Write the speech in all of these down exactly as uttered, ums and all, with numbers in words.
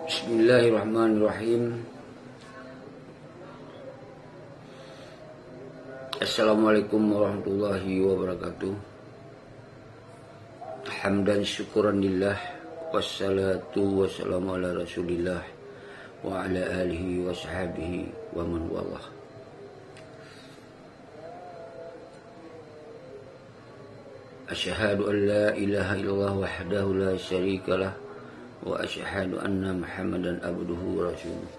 Bismillahirrahmanirrahim. Assalamualaikum warahmatullahi wabarakatuh. Hamdan syukuran lillah, wassalatu wassalamu ala Rasulillah wa ala alihi wa sahbihi wa man walah. Asyhadu an la ilaha illallah wahdahu la syarikalah, wa asyhadu anna Muhammadan abduhu wa rasuluh.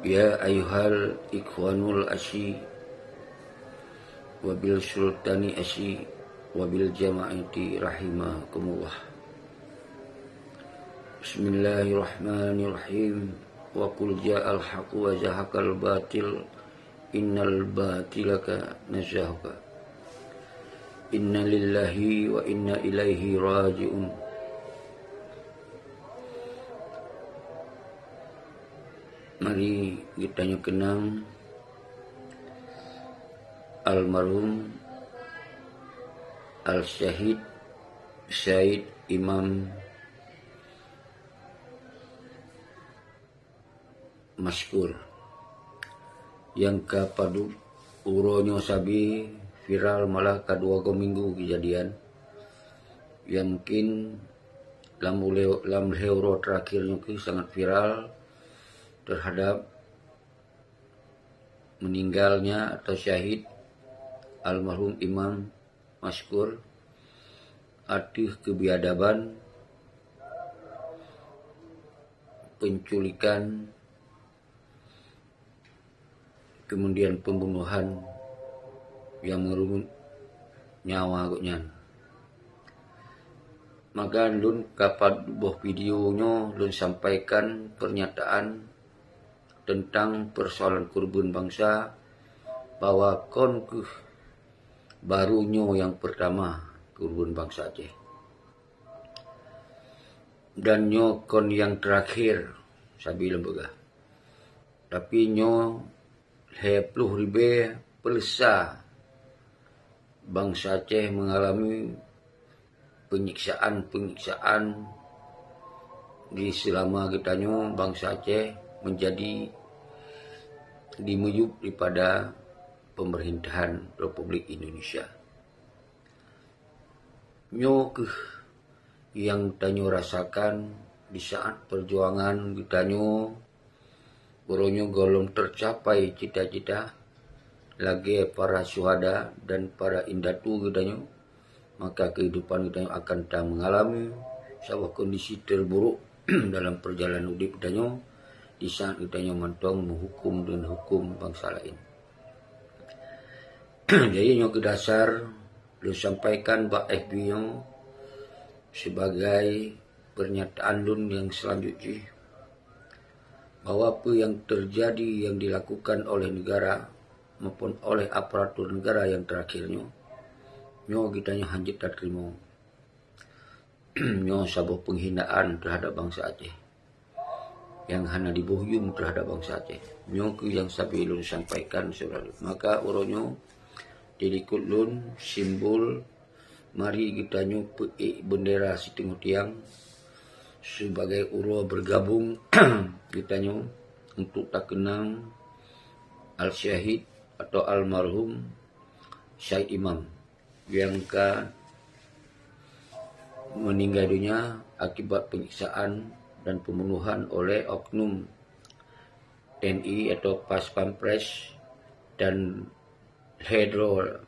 Ya ayyuhal ikhwanul asyi, wa bil sultani asyi, wa bil jama'ati rahimakumullah. Bismillahirrahmanirrahim. Wa qul ja'al haqqu wa zahaqal batil, innal batila kana zahuqa. Inna lillahi wa inna ilaihi raji'un. Mari geutanyoe keunang almarhum Al-Syahid Said Imam Maskur, nyang ka padub uroe nyoe sabe viral, malah ka dua go minggu keujadian, nyang mungkin lam ulée, lam lhée uroe terakhir nyoe keuh sangat viral terhadap meninggalnya atau syahid almarhum Imam Maskur ateueh keubiadaban, penculikan, kemudian pembunuhan nyang meureumeut nyawa gobnyan. Maka lôn ka padub boh video nyoe lôn sampaikan pernyataan tentang persoalan keureubeuen bansa, bahwa kon keuh baru nyoe nyang pertama keureubeuen bansa Aceh. Dan nyoe kon nyang terakhir sabe lôn peugah. Tapi nyoe lhée ploh ribée peuleusa bansa Aceh mengalami penyiksaan-penyiksaan di selama geutanyoe bansa Aceh menjadi dimiyueb daripada pemerintahan Republik Indonesia. Nyoe keuh nyang tanyoe rasakan di saat perjuangan geutanyoe, uroe nyoe gohlom tercapai cita-cita lagée para syuhada dan para indatu geutanyoe, maka kehidupan geutanyoe akan ta mengalami saboh kondisi terburuk dalam perjalanan udeb geutanyoe di saat geutanyoe mantong meuhukum deungon hukum bansa laén. Jadi nyoe keuh dasar lôn sampaikan bak F B nyoe sebagai pernyataan lôn nyang seulanjut jih, bahwa peue nyang teujadi nyang dilakukan oleh negara maupun oleh aparatur negara nyang terakhir nyoe, nyoe geutanyoe hanjeuet tateurimong. Nyoe saboh penghinaan terhadap bansa Aceh nyang hana diboh yuem terhadap bansa Aceh. Nyoe keuh nyang sabe lôn sampaikan, syedara. Maka uroe nyoe, di likot lôn, simbol mari geutanyoe peuék bendera siteungoh tiang sebagai uroe bergabung geutanyoe untuk takeunang Al-Syahid atau almarhum Syahid Imam nyang ka meninggai dunia akibat penyiksaan dan pembunuhan oleh oknum T N I atau Pas Pampres dan lhée droe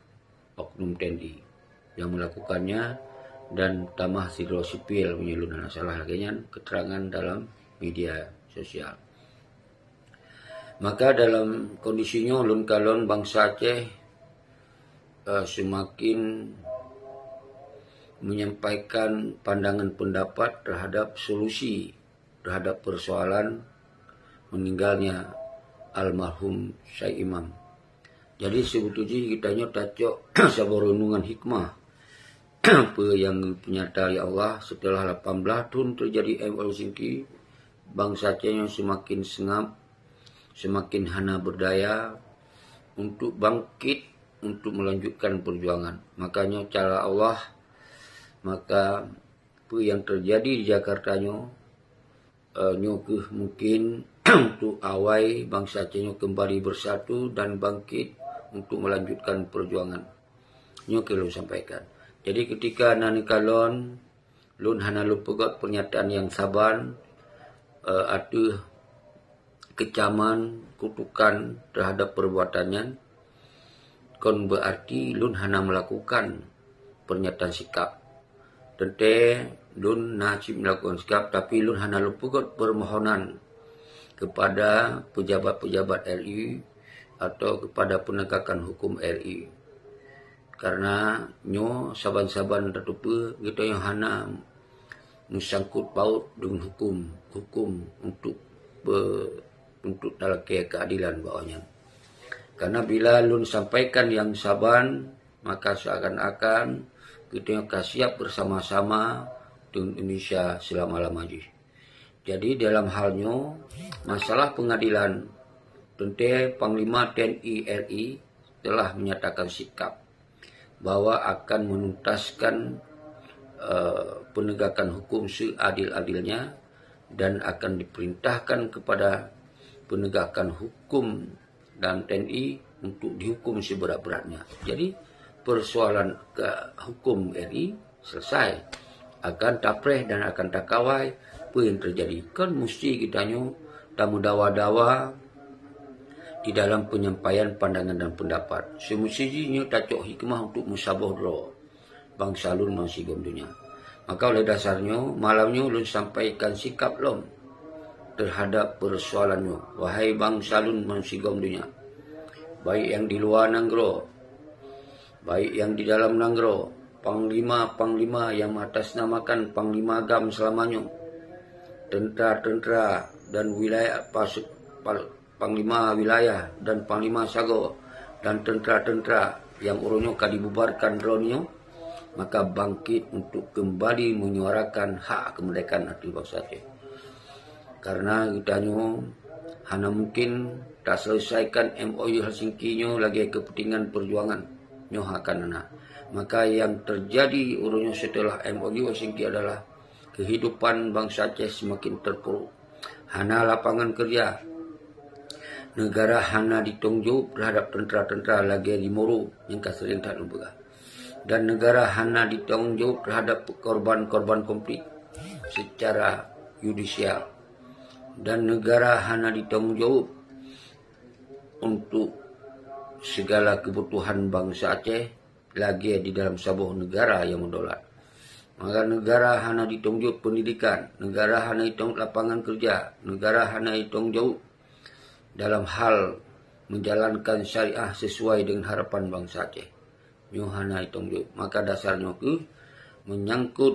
oknum T N I yang melakukannya dan tamah sidroe sipil, meunyoe lôn hana salah lagée nyan keterangan dalam media sosial. Maka dalam kondisi nyoe lôn kalon bansa Aceh, eh, seumaken menyampaikan pandangan pendapat terhadap solusi terhadap persoalan meninggalnya almarhum Syahid Imam. Jadi, seubeutôi jih geutanyoe tacok saboh reunungan hikmah. Peue nyang geupeunyata lé Allah, seuteulah lapan blaih thon teujadi M O Singki, bansa Aceh nyoe seumaken seungab, seumaken hana beurdaya untuk bangkét, untuk meulanjutkan peujuangan. Maka nyoe cara Allah, maka Peue nyang teujadi di Jakarta nyoe, eh, nyoe kheueh mungkin untuk awai bansa Aceh nyoe keumbali beusatu dan bangkit untuk meulanjutkan peujuangan. Nyoe keuh lôn sampaikan. Jadi, keutika na neukalon, lôn hana lôn peugét peunyataan nyang saban, eh, ateueh keucaman, kutukan teuhadap peurbuatan nyan, kon beuarti lôn hana meulakukan peunyataan sikap. Teuntée lôn na cit meulakukan sikap, tapi lôn hana lôn peugét peurmohonan keupada peujabat-peujabat R I atau keupada peunegakan huköm R I. Karena nyoe saban-saban tateupeue geutanyoe hana meusangkot paut deungon huköm, huköm untuk pe-, untuk talakée keuadilan bak awaknyan. Karena bila lôn sampaikan nyang saban, maka seakan-akan geutanyoe ka siap beusama-sama deungon Indonesia seulama-lama jih. Jadi, dalam hal nyoe, masalah peungadilan, teuntée Panglima T N I R I telah menyatakan sikap bahwa akan menuntaskan, eh, penegakan hukum seadil-adilnya dan akan diperintahkan kepada penegakan hukum dan T N I untuk dihukum seberat-beratnya. Jadi, persoalan ke hukum R I selesai. Akan tapreh dan akan takawai peue nyang teujadi. Kon musti geutanyoe tameudawa-dawa di dalam penyampaian pandangan dan pendapat. Seumusti jih nyoe tacok hikmah untuk meusaboh droe bansa lôn bansigom donya. Maka oleh dasar nyoe, malam nyoe lôn sampaikan sikap lom teuhadap peursoalan nyoe, wahai bansa lôn bansigom donya, baik nyang di luwa nanggroe, baik nyang di dalam nanggroe, panglima-panglima nyang meuatasnamakan Panglima GAM seulama nyoe, teuntra-teuntra dan wilayah pasuk-, pal-, panglima wilayah dan panglima sagoe dan teuntra-teuntra nyang uroe nyoe ka dibubarkan droeneuh nyoe, maka bangkit untuk keumbali menyuarakan hak keumeurdekaan ateueh bansa Aceh. Karena geutanyoe hana mungkin taseuleusaika M O U Helsinki nyoe lagée keupeuntengan peujuangan nyoe hana. Maka nyang teujadi uroe nyoe seuteulah M O U Helsinki adalah keuhidupan bansa Aceh seumaken teupuruk. Hana lapangan keureuja. Neugara hana jitanggung jaweueb teuhadap teuntra-teuntra lagée di Moro nyang ka seuring that neupeugah. Dan neugara hana jitanggung jaweueb teuhadap korban-korban konflik seucara yudisial. Dan neugara hana jitanggung jaweueb untuk sigala keubutuhan bansa Aceh lagée di dalam saboh neugara nyang meudaulat. Maka neugara hana jitanggung jaweueb peundidikan, neugara hana jitanggung lapangan keureuja, neugara hana jitanggung jaweueb dalam hal menjalankan syariah sesuai dengan harapan bansa Aceh. Nyoe hana jitanggung jaweueb. Maka dasar nyoe kheueh meunyangkot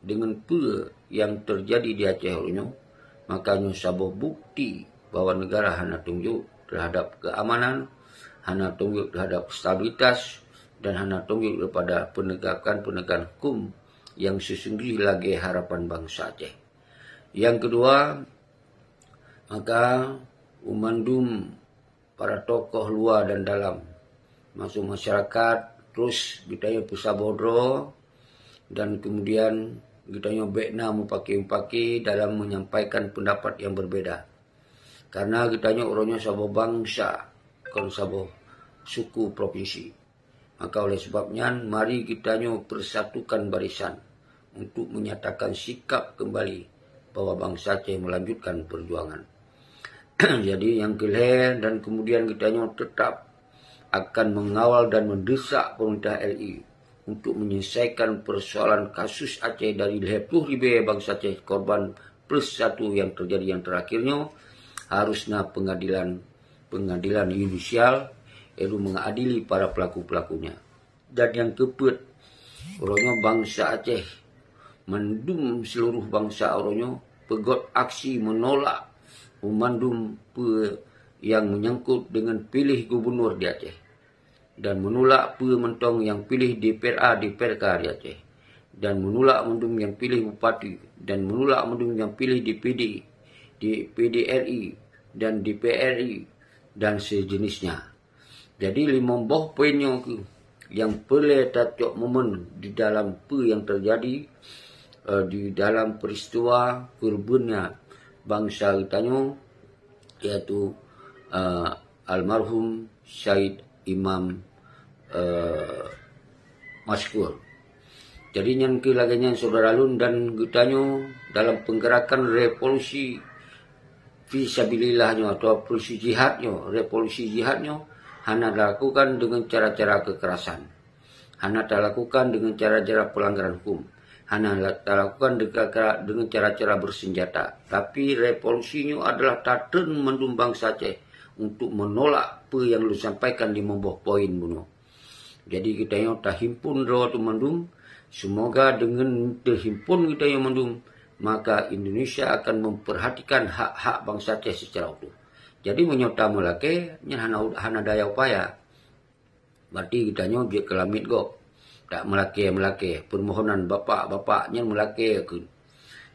deungon peue nyang teujadi di Aceh uroe nyoe, maka nyoe saboh bukti bahwa neugara hana tanggung jaweueb teuhadap keuamanan, hana tanggung jaweueb teuhadap stabilitas, dan hana tanggung jaweueb daripada penegakan-penegakan hukum nyang sesungguh lagée harapan bansa Aceh. Nyang keudua, maka banmandum para tokoh luwa dan dalam, masuk masyarakat, terus geutanyoe peusaboh droe, dan kemudian geutanyoe bék na mupaki-mupaki dalam menyampaikan pendapat yang berbeda. Karena geutanyoe uroe nyoe saboh bansa, kon saboh suku provinsi. Maka oleh sebab nyan, mari geutanyoe persatukan barisan untuk menyatakan sikap kembali bahwa bansa Aceh melanjutkan perjuangan. Jadi, nyang keulhée dan kemudian geutanyoe tetap akan mengawal dan mendesak pemerintah R I untuk menyelesaikan persoalan kasus Aceh dari lhée ploh ribée bansa Aceh korban plus satu yang terjadi yang terakhir nyoe harus na pengadilan, pengadilan yudisial, yaitu mengadili para pelaku-pelakunya. Dan nyang keupeuet, uroe nyoe bansa Aceh mandum seluruh bansa uroe nyoe peugét aksi menolak banmandum peue nyang menyangkut dengan pilih gubernur di Aceh. Dan menolak peue mantong nyang pilih D P R A, D P R K di Aceh. Dan menolak mandum nyang pilih bupati. Dan menolak mandum nyang pilih D P D, D P D R I, dan D P R I, dan sejenisnya. Jadi, limong boh poin nyoe kheueh nyang peureulée tacok momen di dalam peue nyang teujadi eh, di dalam peristiwa keureubeuen bansa geutanyoe, yaitu, eh, almarhum Syed Imam, eh, Maskur. Jadi nyan keuh lagée nyan syedara lôn dan geutanyoe dalam peunggerakan revolusi fi sabilillah nyoe atau revolusi jihad nyoe, revolusi jihad nyoe hana dilakukan dengan cara-cara kekerasan. Hana talakukan dengan cara-cara pelanggaran hukum. Hana la-, talakukan deka-, dengan cara-cara bersenjata. Tapi revolusi nyoe adalah tatreun mandum bansa Aceh untuk menolak peue nyang lôn sampaikan limong boh poin bunoe. Jadi geutanyoe tahimpun droe teuh mandum. Semoga dengan teuhimpun geutanyoe mandum, maka Indonesia akan memperhatikan hak-hak bansa Aceh secara utuh. Jadi meunyoe tameulakée, nyan hana, hana daya upaya. Berarti geutanyoe jeuet keu lamiet gob. Tak meulakée-meulakée, permohonan bapak-bapak nyan meulakée keu.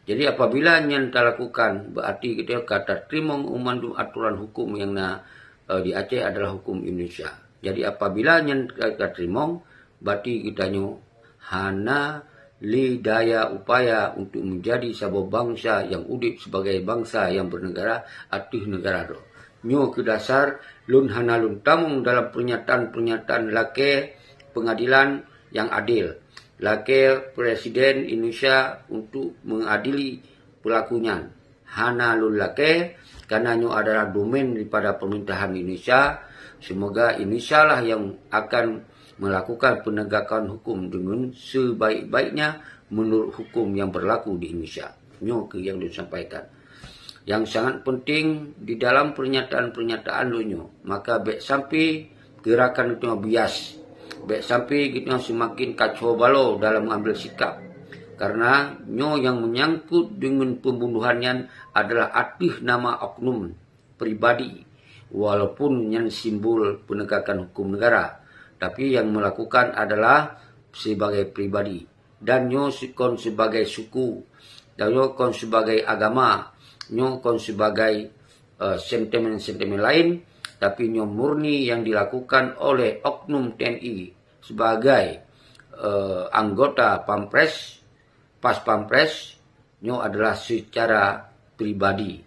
Jadi apabila nyan talakukan, berarti geutanyoe ka tateurimong mandum aturan hukum nyang na, eh, di Aceh adalah hukum Indonesia. Jadi apabila nyan ka, ka teurimong, berarti geutanyoe hana lé daya upaya untuk menjadi saboh bansa nyang udeb sebagai bansa nyang bernegara ateueh negara droe. Nyoe keuh dasar lôn hana lôn tamong dalam pernyataan-pernyataan lakée pengadilan nyang adil, lakée Presiden Indonesia untuk mengadili pelaku nyan. Hana lôn lakée, karena nyoe adalah domain daripada pemerintahan Indonesia. Semoga Indonesia lah yang akan melakukan penegakan hukum dengan sebaik-baiknya menurut hukum yang berlaku di Indonesia. Nyoe keuh nyang lôn sampaikan. Nyang sangat penting di dalam pernyataan-pernyataan lôn nyoe, maka bék sampai gerakan geutanyoe bias. Bék sampai geutanyoe semakin kacau balau dalam mengambil sikap. Karena nyoe nyang menyangkut dengan pembunuhan nyan adalah ateueh nama oknum pribadi, walaupun nyan simbol penegakan hukum negara, tapi yang melakukan adalah sebagai pribadi. Dan nyoe si-, kon sebagai suku, dan nyoe kon sebagai agama, nyoe kon sebagai, eh, sentimen-sentimen lain, tapi nyoe murni yang dilakukan oleh oknum T N I sebagai, eh, anggota Pampres, Pas Pampres, nyoe adalah secara pribadi,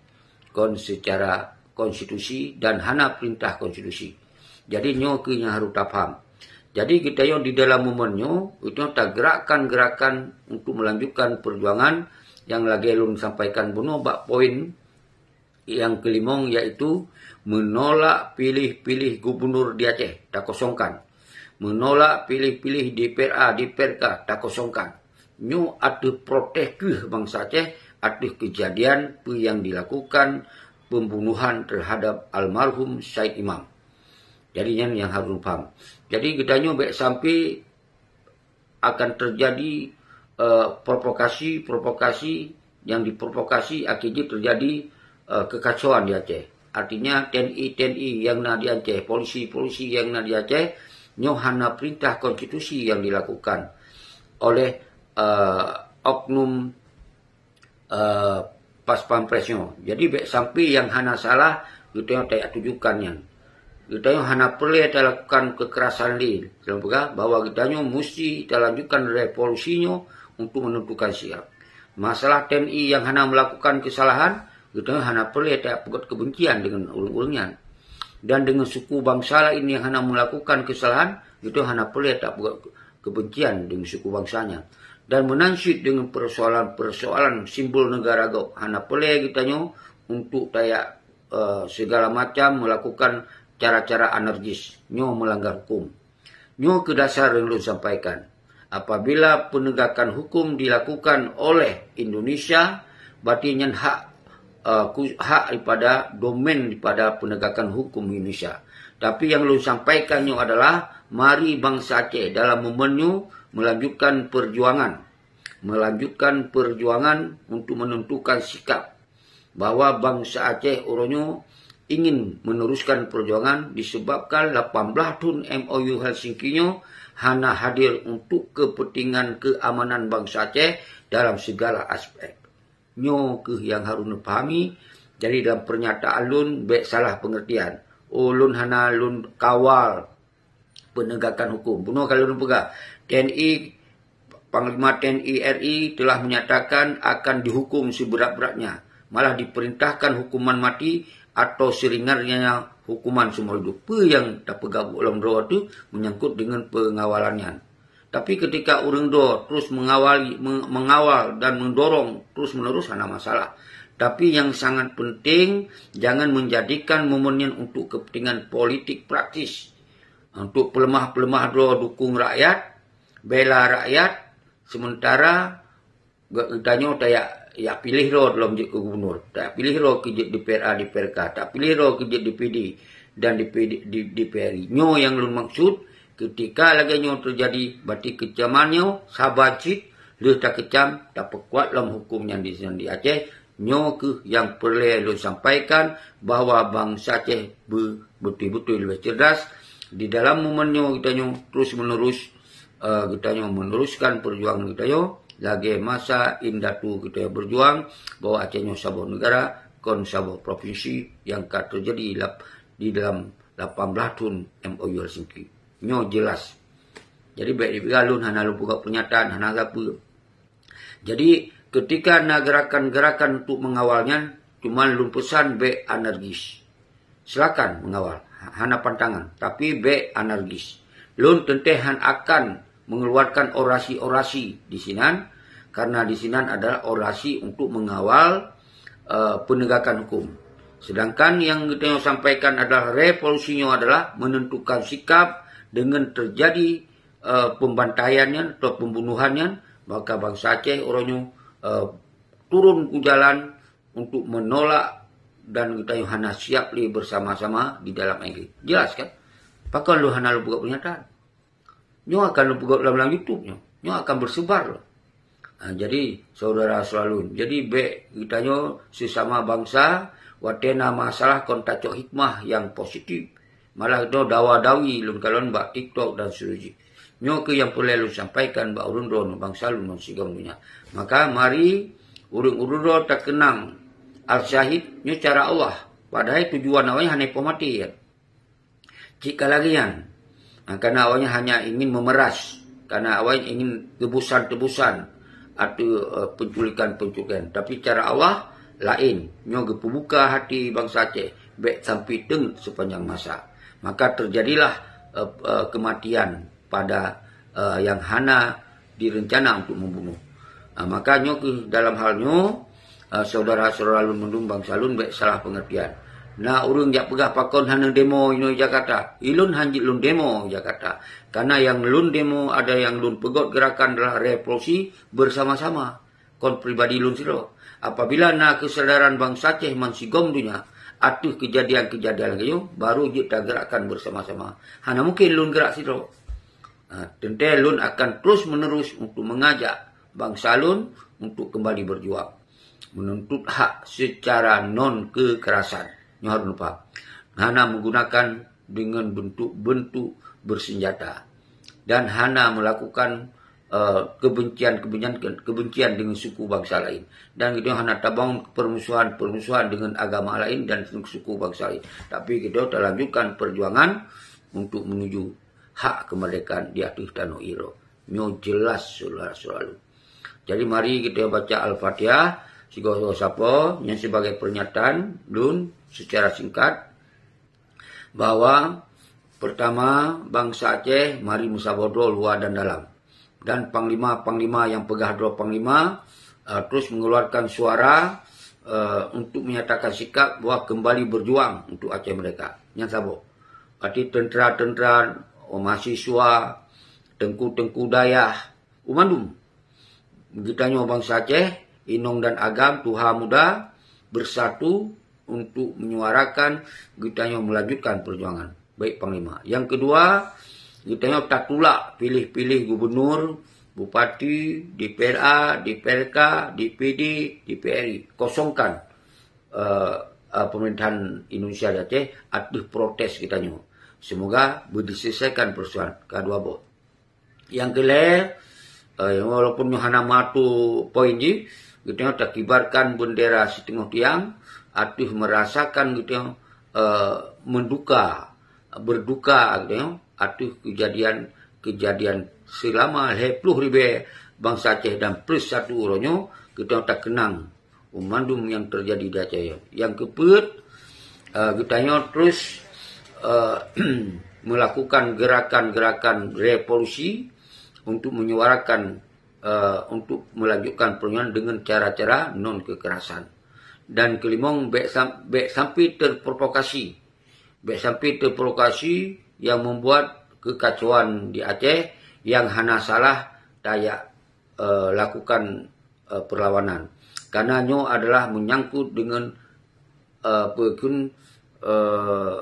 kon secara konstitusi dan hana perintah konstitusi. Jadi nyoe keuh nyang harôh tapaham. Jadi geutanyoe di dalam momen nyoe, geutanyoe tagerakkan gerakan untuk melanjutkan perjuangan nyang lagée lôn sampaikan bunoe bak poin nyang keulimong, yaitu menolak piléh-piléh gubernur di Aceh, takosongkan. Menolak piléh-piléh D P R A, D P R K, takosongkan. Nyoe ateueh protes keuh bansa Aceh ateueh kejadian peue nyang dilakukan pembunuhan terhadap almarhum Said Imam. Jadi nyan nyang harôh paham. Jadi geutanyoe bék sampai akan terjadi, eh, provokasi-provokasi yang diprovokasi akhirnya terjadi, eh, kekacauan di Aceh. Artinya T N I, T N I yang na di Aceh, polisi-polisi yang na di Aceh, nyoe hana perintah konstitusi yang dilakukan oleh, eh, oknum, eh, Pas Pampres nyoe. Jadi bék sampai yang hana salah geutanyoe tajak tujukan nyan. Geutanyoe hana peureulée talakukan kekerasan lé, dalam peugah bahwa geutanyoe musti talanjutkan revolusi nyoe untuk menentukan sikap. Masalah T N I yang hana melakukan kesalahan, geutanyoe hana peureulée tapeugét kebencian dengan ureuëng-ureuëng nyan. Dan dengan suku bangsa lain yang hana melakukan kesalahan, geutanyoe hana peureulée tapeugét kebencian dengan suku bangsanya. Dan meunan cit dengan persoalan-persoalan simbol negara gob, hana peureulée geutanyoe untuk tajak, eh, segala macam melakukan cara-cara anarkis. Nyoe melanggar hukum. Nyoe keuh dasar nyang lôn sampaikan. Apabila penegakan hukum dilakukan oleh Indonesia, berarti nyan hak, eh, ku-, hak daripada domain daripada penegakan hukum Indonesia. Tapi nyang lôn sampaikan nyoe adalah, mari bansa Aceh dalam momen nyoe melanjutkan perjuangan. Melanjutkan perjuangan untuk menentukan sikap bahwa bansa Aceh uroe nyoe ingin meneruskan perjuangan disebabkan lapan belas thon M O U Helsinki nyoe hana hadir untuk kepentingan keamanan bansa Aceh dalam segala aspek. Nyoe keuh nyang harôh neupahami. Jadi dalam pernyataan lôn bék salah pengertian. Oh, lôn hana lôn kawal penegakan hukum. Bunoe ka lôn peugah, T N I, Panglima T N I R I telah menyatakan akan dihukum seberat-beratnya, malah diperintahkan hukuman mati atau seringannya hukuman seumur hidup. Peue nyang tapeugah lom droe teuh menyangkut dengan pengawalan nyan. Tapi ketika ureuëng droe terus mengawali, me-, mengawal dan mendorong terus-menerus, hana masalah. Tapi yang sangat penting, jangan menjadikan momen nyan untuk kepentingan politik praktis. Untuk peuleumah-peuleumah droe dukung rakyat, bela rakyat, sementara geutanyoe tayak, yak piléh droe lom jeuet keu gubunur, tayak piléh droe keu jeuet D P R A, D P R K, tayak piléh droe keu jeuet D P D dan D P D, di, D P R I. Nyoe nyang lôn maksud, ketika lagée nyoe teujadi, berarti keucaman nyoe saban cit lheueh takeucam, tapeukuat lom huköm nyan di, di Aceh. Nyoe kheueh nyang peureulée lôn sampaikan, bahwa bansa Aceh be-, beutôi-beutôi leubeh cerdas. Di dalam momen nyoe geutanyoe terus-menerus, eh, geutanyoe meneruskan perjuangan geutanyoe lagée masa indatu geutanyoe berjuang bahwa Aceh nyoe saboh negara, kon saboh provinsi nyang ka teujadi lap-, di dalam lapan belas thon M O U Helsinki. Nyoe jelas. Jadi, bék dipeugah lôn hana lôn peugah pernyataan, hana sapeue. Jadi, ketika na gerakan-gerakan untuk mengawal nyan, cuman lôn pesan bék alergis. Silakan mengawal, ha-, hana pantangan, tapi bék alergis. Lôn teuntée han akan mengeluarkan orasi-orasi di sinan, karena di sinan adalah orasi untuk mengawal, eh, penegakan hukum. Sedangkan yang geutanyoe sampaikan adalah revolusi nyoe adalah menentukan sikap dengan terjadi, eh, pembantaian nyan atau pembunuhan nyan, maka bansa Aceh uroe nyoe, eh, turun ke jalan untuk menolak dan geutanyoe hana siap lé bersama-sama di dalam Inggris. Jelas kan? Pakon lôn hana lôn peugah pernyataan? Nyoe akan lôn peugah lam, lam YouTube nyoe. Nyoe akan bersebar loh. Ha, jadi, saudara selalu, jadi bék geutanyoe sesama bangsa, watée na masalah kon tacok hikmah yang positif. Malah geutanyoe dawa-dawi lôn kalon bak TikTok dan seterusnya. Nyoe kheueh nyang peureulée lôn sampaikan bak ureuëng droeneueh bansa lôn ngon sigom donya. Maka mari ureuëng-ureuëng droe takeunang Al-Syahid nyoe cara Allah. Padahai tujuan awaknyan hana ipoh maté kan. Cit ka lagée nyan. Ha, karena awaknyan hanya ingin memeras, karena awaknyan ingin tebusan-tebusan atau, eh, penculikan-penculikan. Tapi cara Allah laén. Nyoe geupeubuka hati bansa Aceh, bék sampai teungeut sepanjang masa. Maka terjadilah, eh, eh, kematian pada, eh, yang hana direncana untuk membunuh. Ah, maka nyoe kheueh dalam hal nyoe, ah, saudara-saudara lôn mandum bansa lôn bék salah pengertian. Na ureuëng jak peugah pakon hana demo inoe Jakarta. Ilôn hanjeuet lôn demo Jakarta. Karena nyang lôn demo ada nyang lôn peugét gerakan adalah revolusi bersama-sama. Kon pribadi lôn sidroe. Apabila na kesadaran bansa Aceh man sigom donya ateueh kejadian-kejadian lagée nyoe, baru jeuet tagerakkan bersama-sama. Hana mungkin lôn gerak sidroe. Ha, teuntée lôn akan terus-menerus untuk mengajak bansa lôn untuk kembali berjuang, menuntut hak secara non kekerasan. Nyoe harus paham. Hana menggunakan dengan bentuk-bentuk bersenjata dan hana melakukan, eh, kebencian-kebencian, kebencian dengan suku bangsa lain. Dan kita hana tabangun permusuhan-permusuhan dengan agama lain dan suku bangsa lain. Tapi kita talanjutkan perjuangan untuk menuju hak kemerdekaan di ateueh tanoh Irob. Nyoe jelas, saudara-saudara lôn. Jadi, mari kita baca Al-Fatihah, sigoe-goe sapo, nyang sebagai pernyataan lôn secara singkat, bahwa pertama, bansa Aceh mari meusaboh droe luwa dan dalam. Dan panglima-panglima nyang peugah droe panglima, eh, terus mengeluarkan suara, eh, untuk menyatakan sikap bahwa kembali berjuang untuk Aceh Merdeka. Nyan saboh. Arti tentera-tentera, mahasiswa, teungku-teungku dayah, u mandum. Geutanyoe bansa Aceh, inong dan agam, tuha muda, bersatu untuk menyuarakan geutanyoe melanjutkan perjuangan. Baik Panglima. Yang kedua, geutanyoe tatulak pilih-pilih gubernur, bupati, D P R A, D P R K, D P D, D P R I. Kosongkan, eh, eh, pemerintahan Indonesia di Aceh ateueh protes geutanyoe. Semoga beu diselesaikan persoalan kedua boh. Nyang keulhée, eh, walaupun nyoe hana meuatu poin jih, geutanyoe takibarkan bendera siteungoh tiang ateueh merasakan geutanyoe, eh, menduka, berduka geutanyoe ateueh kejadian-kejadian selama lhée ploh ribée, bansa Aceh dan plus satu uroe nyoe, geutanyoe takeunang banmandum nyang teujadi di Aceh. Nyang keupeuet, eh, geutanyoe terus, eh, melakukan gerakan-gerakan revolusi untuk menyuarakan, eh, untuk melanjutkan perjuangan dengan cara-cara non kekerasan. Dan keulimong, bèk sam-, bèk sampai terprovokasi. Bèk sampai terprovokasi yang membuat kekacauan di Aceh yang hana salah tajak, eh, lakukan, eh, perlawanan. Karena nyoe adalah menyangkut dengan, eh, apa kheun, eh,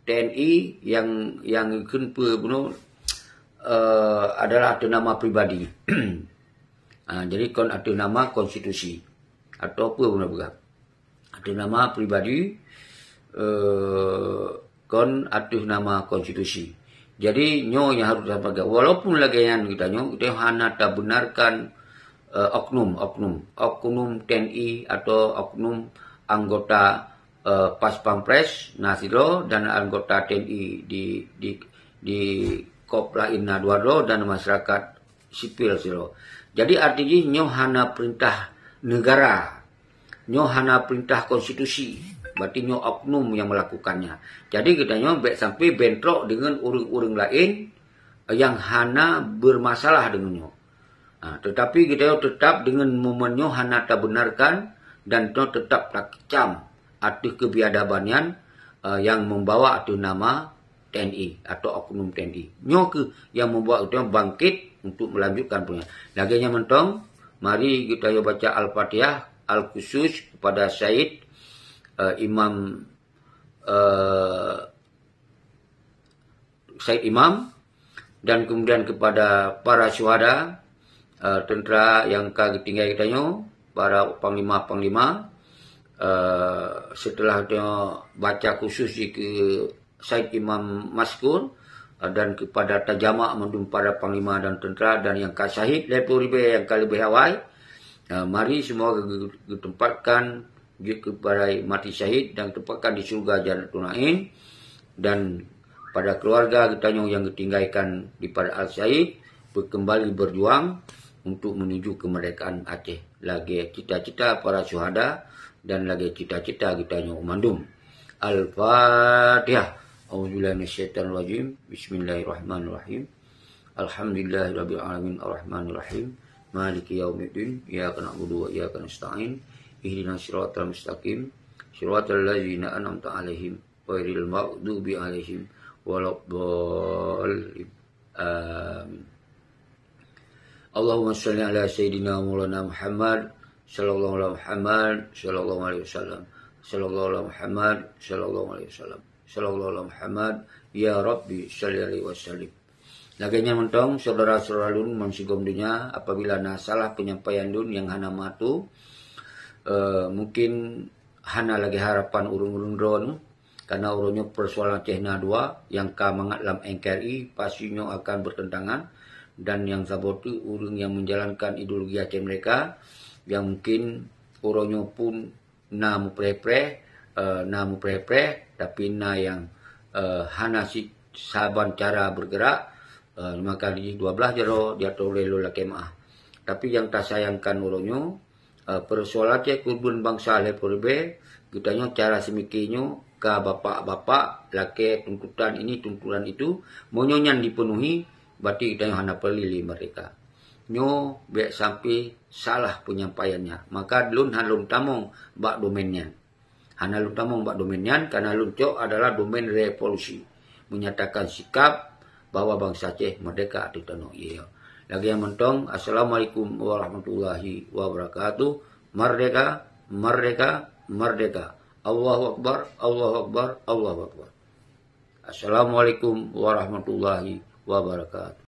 T N I yang, yang kheun peue bunoe, eh, adalah ateueh nama pribadi. Ah, jadi kon ateueh nama konstitusi. Atau peue bunoe peugah? Ateueh nama pribadi, eh, kon ateueh nama konstitusi. Jadi, nyoe nyang harôh tasampaikan. Walaupun lagèe nyan geutanyoe, geutanyoe hana tabenarkan, eh, oknum, oknum, oknum T N I atau oknum anggota, eh, Pas Pampres na sidroe dan anggota T N I di, di, di kop laén na dua droe dan masyarakat sipil sidroe. Jadi, arti jih nyoe hana perintah negara. Nyoe hana perintah konstitusi. Berarti nyoe oknum yang melakukannya. Jadi, geutanyoe bèk sampai bentrok dengan ureueng-ureueng laén yang hana bermasalah dengan nyoe. Ha, tetapi geutanyoe tetap dengan momen nyoe hana tabenarkan dan nyoe tetap takecam ateueh kebiadaban nyan, eh, yang membawa ateueh nama T N I atau oknum T N I. Nyoe keuh yang membuat geutanyoe bangkit untuk melanjutkan perjuangan. Lagèe nyan mantong, mari geutanyoe baca Al-Fatihah al-khusus kepada Said, eh, Imam, eh, Said Imam, dan kemudian kepada para syuhada, eh, tentera yang ka geutinggai geutanyoe, para panglima-panglima, eh, setelah geutanyoe baca khusus jih keu Said Imam Maskur, eh, dan kepada tajamak mandum para panglima dan tentera dan yang ka syahid lhèe plôh ribèe nyang ka leubeh awai, eh, mari semua ge-, ge-, geutempatkan jeuet keu padai mati syahid dan geutempatkan di syeuruga Jannatul Naim, dan pada keluarga geutanyoe nyang geutinggaikan di padai al-syahid, beukeumbali berjuang untuk menuju kemerdekaan Aceh lagèe cita-cita para syuhada dan lagèe cita-cita geutanyoe mandum. Al-Fatihah. A'udzubillahi minasyaitonirrajim. Bismillahirrahmanirrahim. Alhamdulillahirabbil alamin, arrahmanirrahim, maliki yaumiddin, iyyaka na'budu wa iyyaka nasta'in, ihdinas siratal mustaqim, siratal ladzina an'amta 'alaihim, ghairil maghdubi 'alaihim waladdallin. Amin. Allahumma shalli ala sayyidina maulana Muhammad, sallallahu ala Muhammad, sallallahu alaihi wasallam, sallallahu ala Muhammad, sallallahu alaihi wasallam, sallallahu ala Muhammad, ya Rabbi shalli alaihi wasallim. Lagèe nyan mantong, syedara-syedara lôn bansigom donya, apabila na salah penyampaian lôn nyang hana meuatu, eh, mungkin hana lagèe harapan ureueng-ureueng droeneuh, karena uroe nyoe persoalan Aceh na dua, nyang ka mangat lam N K R I pasti nyoe akan bertentangan, dan nyang saboh teuk ureueng nyang menjalankan ideologi Aceh Merdeka, nyang mungkin uroe nyoe pun na meupreh-preh, eh, na meupreh-preh, tapi na nyang, eh, hana si-, saban cara bergerak, eh, maka di dua belas jaroe diatur lé lôn lakèe meu'ah. Tapi nyang tasayangkan uroe nyoe, eh, persoalan Aceh keureubeuen bansa lhèe plôh ribèe, geutanyoe cara seumike nyoe ka bapak-bapak lakèe tuntutan ini, tuntutan itu, meunyoe nyan dipenuhi, berarti geutanyoe hana peureulèe lé merdeka. Nyoe bèk sampai salah penyampaiannya. Maka lôn hana lôn tamong bak domain nyan. Hana lôn tamong bak domain nyan, karena lôn cok adalah domain revolusi. Menyatakan sikap bahwa bansa Aceh merdeka ateueh tanoh ie. Lagèe nyan mantong, Assalamualaikum warahmatullahi wabarakatuh. Merdeka, merdeka, merdeka. Allahu Akbar, Allahu Akbar, Allahu Akbar. Assalamualaikum warahmatullahi wabarakatuh.